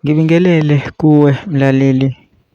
Ngibingelele kuwe mlaleli,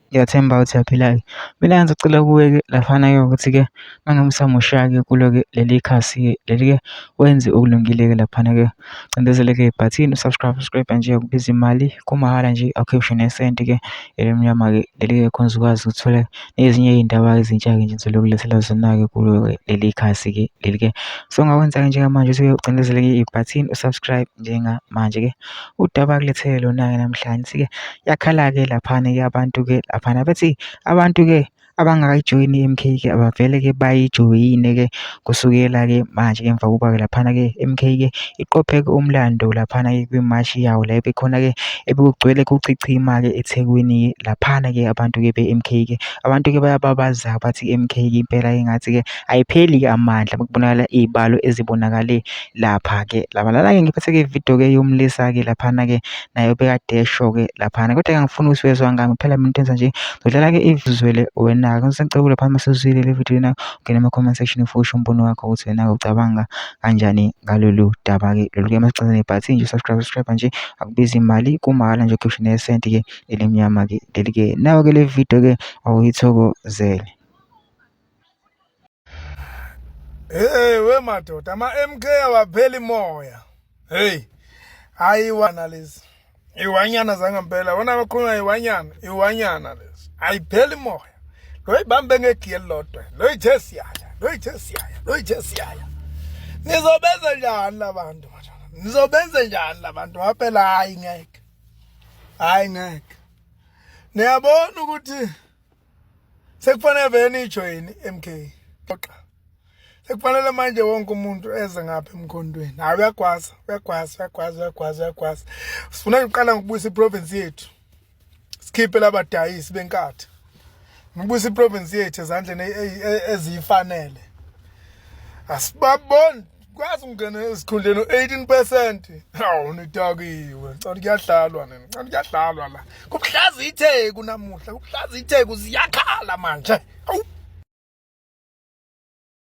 ngiyathemba ukuthi uyaphila-ke. Mina ngizocela kuwe-ke laphana-ke ukuthi-ke uma ngabe usamusha-ke kulo-ke leli khasi-ke leli-ke wenze okulungile-ke laphana-ke. Cindezele-ke ibhathini u-subscribe, subscribe nje akubizi imali kumahhala nje awukhiphi ngisho nesenti-ke elimnyama-ke leli-ke khona uzokwazi ukuthola nezinye iy'ndaba ezintsha-ke nje engizokulethela zona-ke kulo-ke leli khasi-ke leli-ke. So ongakwenza-ke njengamanje ukuthi-ke ucindezele-ke ibhathini u-subscribe njengamanje-ke. Udaba akulethele lona-ke namhlanje-ke yakhala-ke laphana-ke abantu-ke laphana bethi abantu-ke abangakayijoyini i-M_K ke abavele-ke bayijoyine-ke kusukela-ke manje emva kokuba-ke laphana-ke M_K-ke iqophe-ke umlando laphana-ke kwimashi yawo la ebekhona-ke ebekugcwele kuchichima-ke eThekwini laphana-ke abantu-ke be-M_K-ke abantu-ke bayababaza bathi i-M_K impela engathi-ke ayipheli-ke amandla kubonakala iy'balo ezibonakale lapha-ke laba lana-ke ngiphethe-ke ividiyo-ke yomlisa-ke laphana-ke naye obekade esho-ke laphana kodwa-ke angifuni ukuthi wezwa ngami phela mina into enza nje ngidlala-ke ivizwele wena-ke ngisacela ukuthi laphana masuzwile le video lena ungene ema-comment section ufike usho umbono wakho ukuthi wena-ke ucabanga kanjani ngalolu daba-ke lolu-ke masicela nebhathini nje subscribe subscribe nje akubizi imali kumahhala nje ukhiphe nesenti-ke elimnyama-ke leli-ke nawe-ke le video-ke awuyithokozele. Hey we madoda ama MK awapheli moya. Hey. Hayi wana lezi. Iwanyana zangempela. Wona bakhuluma iwanyana, iwanyana lezi. Ayipheli moya. Lo ibambe ngegiye elilodwa. Lo ithe siyaya, lo ithe siyaya, lo ithe siyaya. Nizobenza njani labantu madoda? Nizobenza njani labantu? Waphela hayi ngeke. Hayi ngeke. Niyabona ukuthi Sekufanele vele niyijoyine i-MK. Xoxa. Sekufanele manje wonke umuntu eze ngapha emkhondweni. Hayi uyagwaza, uyagwaza, uyagwaza, uyagwaza, uyagwaza. Sifuna ukuqala ngokubuyisa iprovince yethu. Sikhiphe labadayisi benkatha. Ngibuyisa iprovince yethu ezandleni e, e, e, eziyifanele. Asibaboni kwazi ungena esikhundleni u-18%. Hawu nidakiwe. Ngicela kuyadlalwa nina. Ngicela kuyadlalwa la. Kubuhlaza itheku namuhla, kubuhlaza itheku ziyakhala manje. Awu.